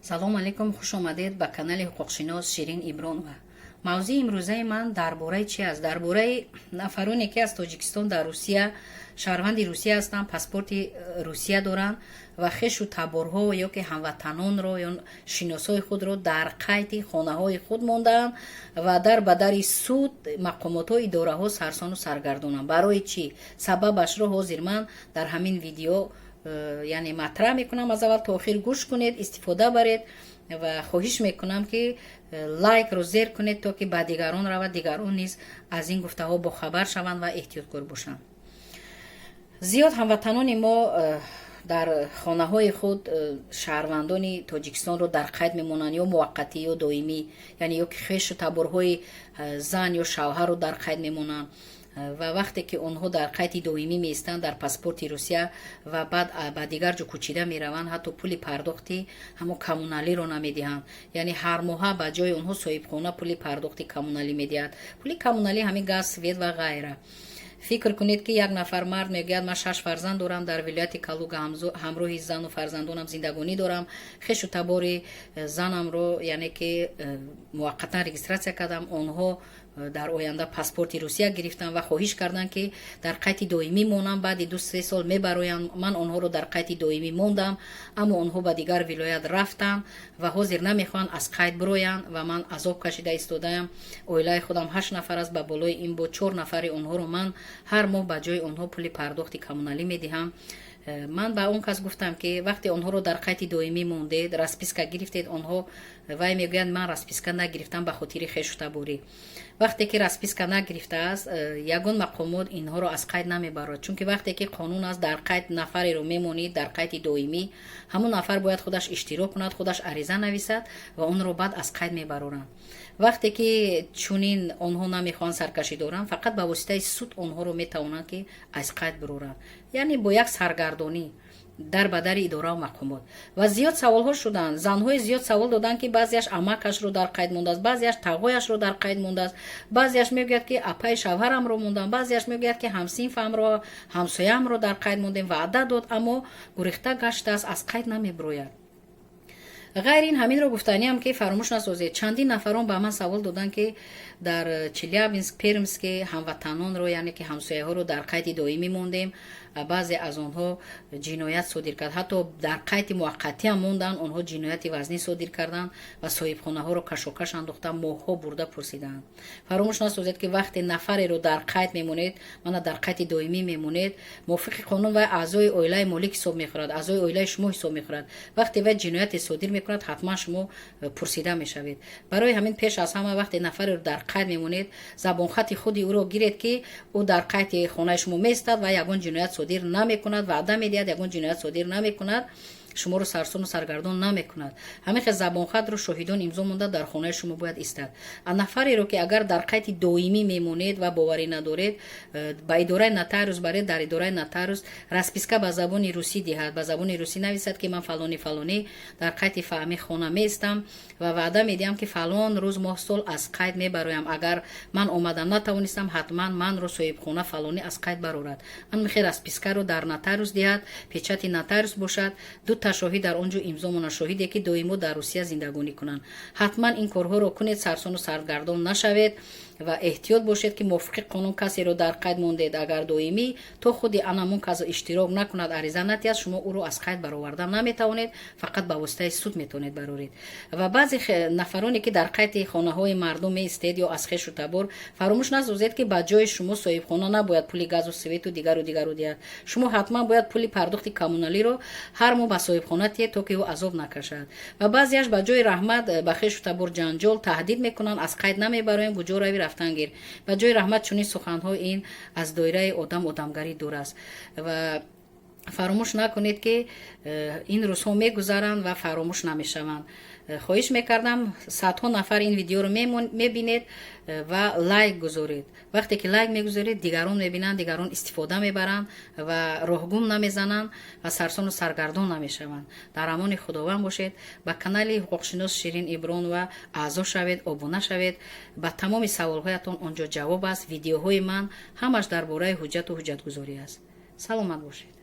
Салому алейкум, хуш омадед ба канали ҳуқуқшинос Ширин Ибронова. Мавзӯи имрӯзаи ман дар бораи чи аст? Дар бораи нафароне, ки аз Тоҷикистон дар Русия, шаҳрванди Русия ҳастанд, паспорти Русия доранд ва хешу таборҳо ё ки ҳамватанонро ё шиносҳои худро дар қайди хонаҳои худ мондаанд ва дар ба дари суд, мақомотҳо, идораҳо сарсону саргардонанд. Барои чӣ? Сабабашро ҳозир ман дар ҳамин видео яъне матраҳ мекунам. Аз аввал то охир гӯш кунед, истифода баред ва хоҳиш мекунам, ки лайкро зер кунед, то ки ба дигарон равад, дигарон низ аз ин гуфтаҳо бохабар шаванд ва эҳтиёткор бошанд. Зиёд ҳамватанони мо дар хонаҳои худ шаҳрвандони Тоҷикистонро дар қайд мемонанд, ё муваққатӣ, ё доимӣ, яъне ё ки хешу таборҳои зан ё шавҳарро дар қайд мемонанд. Ва вақте ки онҳо дар қайди доимӣ меистанд дар паспорти Русия ва баъд ба дигар ҷо кӯчида мераванд, ҳатто пули пардохти ҳамон коммуналиро намедиҳанд. Яъне ҳар моҳа ба ҷои онҳо соҳибхона пули пардохти коммуналӣ медиҳад. Пули коммуналӣ ҳамин газ, свет ва ғайра. Фикр кунед, ки як нафар мард мегӯяд: «Ман шаш фарзанд дорам, дар вилояти Калуга ҳамроҳи зану фарзандонам зиндагонӣ дорам, хешу табори занамро, яъне ки муваққатан регистрация кардам. Онҳо дар оянда паспорти Русия гирифтанд ва хоҳиш карданд, ки дар қайди доимӣ монам, баъди 2-3 сол мебароянд. Ман онҳоро дар қайди доимӣ мондам, аммо онҳо ба дигар вилоят рафтанд ва ҳозир намехоҳанд аз қайд бироянд ва ман азоб кашида истодаам. Оилаи худам ҳашт нафар аст, ба болои ин бо чор нафари онҳоро ман ҳар моҳ ба ҷои онҳо пули пардохти коммуналӣ медиҳам». Ман ба он кас гуфтам, ки вақте онҳоро дар қайди доимӣ мондед, расписка гирифтед? Онҳо вай мегӯянд: «Ман расписка нагирифтам ба хотири хешу таборӣ». Вақте ки расписка нагирифтааст, ягон мақомот инҳоро аз қайд намебарад, чунки вақте ки қонун аст, дар қайд нафареро мемонид дар қайди доимӣ, ҳамон нафар бояд худаш иштирок кунад, худаш ариза нависад ва онро баъд аз қайд мебароранд. Вақте ки чунин онҳо намехоҳанд, саркашӣ доранд, фақат ба воситаи суд онҳоро метавонанд, ки аз қайд бироранд, яъне бо як саргардонӣ дар ба дари идораву мақомот. Ва зиёд саволҳо шуданд, занҳои зиёд савол доданд, ки баъзеаш амакашро дар қайд мондааст, баъзеаш тағояшро дар қайд мондааст, баъзеаш мегӯяд, ки апаи шавҳарамро мондам, баъзеаш мегӯяд, ки ҳамсинфамро, ҳамсояамро дар қайд мондем, ваъда дод, аммо гурехта гаштааст, аз қайд намебирояд. Ғайр ин, ҳаминро гуфтаниам, ки фаромӯш насозед, чандин нафарон ба ман савол доданд, ки дар Челябинск, Пермский ҳамватанонро, яъне ки ҳамсояҳоро дар қайди доимӣ мондем, баъзе аз онҳо ҷиноят содир кард, ҳатто дар қайди муваққатиам монданд, онҳо ҷинояти вазнӣ содир карданд ва соҳибхонаҳоро кашокаш андохта, моҳҳо бурда пурсиданд. Фаромӯш насозед, ки вақте нафареро дар қайд мемонед, мана дар қайди доимӣ мемонед, мувофиқи қонун вай аъзои оилаи молик ҳисоб мехӯрад, аъзои оилаи шумо ҳисоб мехӯрад. Вақте вай ҷинояте содир мекунад, ҳатман шумо пурсида мешавед. Барои ҳамин пеш аз ҳама, вақте нафареро дар қайд мемонед, забонхати худи ӯро гиред, ки ӯ дар қайди хонаи шумо меистад ва ягон ҷиноят содир намекунад, ваъда медиҳад, ягон ҷиноят содир намекунад, шуморо сарсону саргардон намекунад. Ҳамин хел забонхатро шоҳидон имзо монда дар хонаи шумо бояд истад. А нафареро, ки агар дар қайди доимӣ мемонед ва боварӣ надоред, ба идораи нотариус баред, дар идораи нотариус расписка ба забони русӣ диҳад, ба забони русӣ нависад, ки ман фалони фалонӣ дар қайди фаҳми хона меистам ва ваъда медиҳам, ки фалон рӯз, моҳ, сол аз қайд мебароям. Агар ман омада натавонистам, ҳатман манро соҳибхона фалонӣ аз қайд барорад. Ҳамин распискаро дар нотариус диҳад, печати нотариус бошад, дута шоҳид дар он ҷо имзо монад, шоҳиде, ки доимо дар Русия зиндагонӣ кунанд. Ҳатман ин корҳоро кунед, сарсону саргардон нашавед ва эҳтиёт бошед, ки мувофиқи қонун касеро дар қайд мондед агар доимӣ, то худи анамон кас иштирок накунад, ариза надиҳад, шумо ӯро аз қайд бароварда наметавонед, фақат ба воситаи суд метавонед бароред. Ва баъзе нафароне, ки дар қайди хонаҳои мардум меистед ё аз хешу табор, фаромӯш насозед, ки ба ҷои шумо соҳибхона набояд пули газу свету дигару дигару диҳад. Шумо ҳатман бояд пули пардохти коммуналиро ҳар моҳ ба соҳибхона диҳед, то ки ӯ азоб накашад. Ва баъзеаш ба ҷои раҳмат ба хешу табор ҷанҷол, таҳдид мекунанд: «Аз қайд намебароем, куҷо рави, рафтан гир». Ба ҷои раҳмат чунин суханҳо, ин аз доираи одам одамгарӣ дур аст. Ва фаромӯш накунед, ки ин рӯзҳо мегузаранд ва фаромӯш намешаванд. Хоҳиш мекардам, садҳо нафар ин видеоро мебинед ва лайк гузоред. Вақте ки лайк мегузоред, дигарон мебинанд, дигарон истифода мебаранд ва роҳгум намезананд ва сарсону саргардон намешаванд. Дар амони Худованд бошед. Ба канали ҳуқуқшинос Ширин Ибронова аъзо шавед, обуна шавед. Ба тамоми саволҳоятон он ҷо ҷавоб аст. Видеоҳои ман ҳамаш дар бораи ҳуҷҷату ҳуҷҷатгузорӣ аст. Саломат бошед.